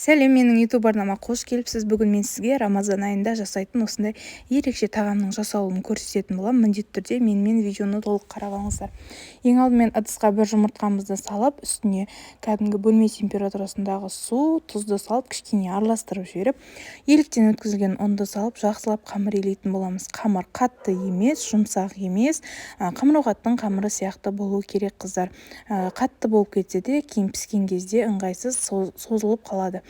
Сәлем, менің YouTube арнама қош келіпсіз! Бүгін мен сізге Рамазан айында жасайтын осындай ерекше тағамның жасалуын көрсететін боламын. Міндетті түрде менімен видеоны толық қарап алыңыздар. Ең алдымен ыдысқа бір жұмыртқамызды салып, үстіне кәдімгі бөлме температурасындағы су, тұзды салып, кішкене араластырып жіберіп, еліктен өткізілген ұнды салып, жақсылап қамыр илейтін боламыз. Қамыр қатты емес, жұмсақ емес, қамыр ауқаттың қамыры сияқты болу керек, қыздар. Қатты болып кетсе де, кейін піскен кезде ыңғайсыз созылып қалады.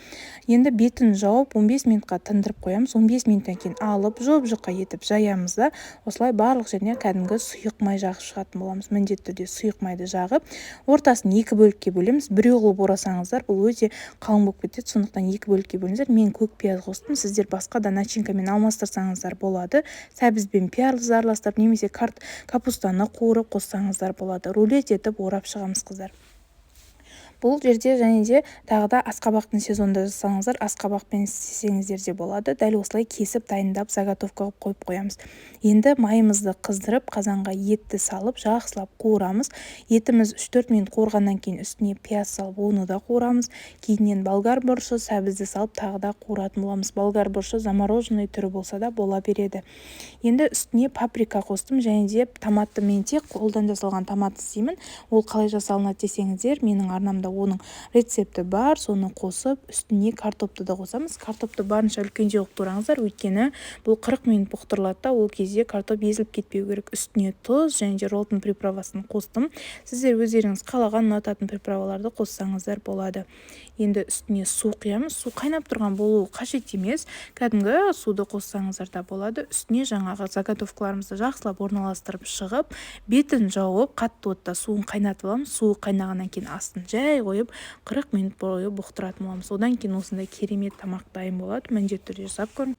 Енді бетін жауып, 15 минутқа тындырып қоямыз. 15 минуттан кейін алып, жұп-жұқа етіп жаямыз да, осылай барлық жеріне кәдімгі сұйық май жағып шығатын боламыз. Міндетті түрде сұйық майды жағып, ортасын екі бөлікке бөлеміз. Біреу қылып орасаңыздар, бұл өте қалың болып кетеді, сондықтан екі бөлікке бөліңіздер. Мен көк пияз қостым, сіздер басқа да начинкамен алмастырсаңыздар болады. Сәбіз бен пиязды араластырып немесе капустаны қуырып қоссаңыздар болады. Рулет етіп орап шығамыз, қыздар. Бұл жерде және де тағы да асқабақтың сезонында жасасаңыздар, асқабақпен істесеңіздер де болады. Дәл осылай кесіп, дайындап, заготовка қылып қойып қоямыз. Енді майымызды қыздырып, қазанға етті салып, жақсылап қуырамыз. Етіміз 3-4 минут қуырғаннан кейін үстіне пияз салып, оны да қуырамыз. Кейіннен болгар бұрышы, сәбізді салып, тағы да қуыратын боламыз. Болгар бұрышы замороженный түрі болса да бола береді. Енді үстіне паприка қостым және де томатты. Мен тек қолдан жасалған томат істеймін. Ол қалай жасалынады десеңіздер, менің арнамда оның рецепті бар. Соны қосып, үстіне картопты да қосамыз. Картопты барынша үлкендеу қылып тураңыздар, өйткені бұл 40 минут бұқтырылады да, ол кезде картоп езіліп кетпеу керек. Үстіне тұз және де Роллтон приправасын қостым. Сіздер өздеріңіз қалаған, ұнататын приправаларды қоссаңыздар болады. Енді үстіне су құямыз. Су қайнап тұрған болуы қажет емес, кәдімгі суды қоссаңыздар да болады. Үстіне жаңағы заготовкаларымызды жақсылап орналастырып шығып, бетін жауып, қатты отта суын қайнатып аламыз. Суы қайнағаннан кейін астын жай қойып, 40 минут бойы бұқтыратын боламыз. Одан кейін осындай керемет тамақ дайын болады. Міндетті түрде жасап көріңіз.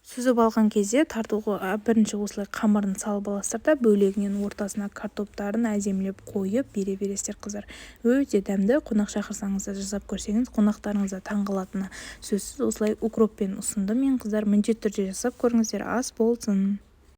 Сүзіп алған кезде тартуға бірінші осылай қамырын салып аласыздар да, бөлегінен ортасына картоптарын әдемілеп қойып бере бересіздер, қыздар. Өте дәмді. Қонақ шақырсаңыз да, жасап көрсеңіз, қонақтарыңыз да таңғалатыны сөзсіз. Осылай укроппен ұсындым мен, қыздар. Міндетті түрде жасап көріңіздер. Ас болсын!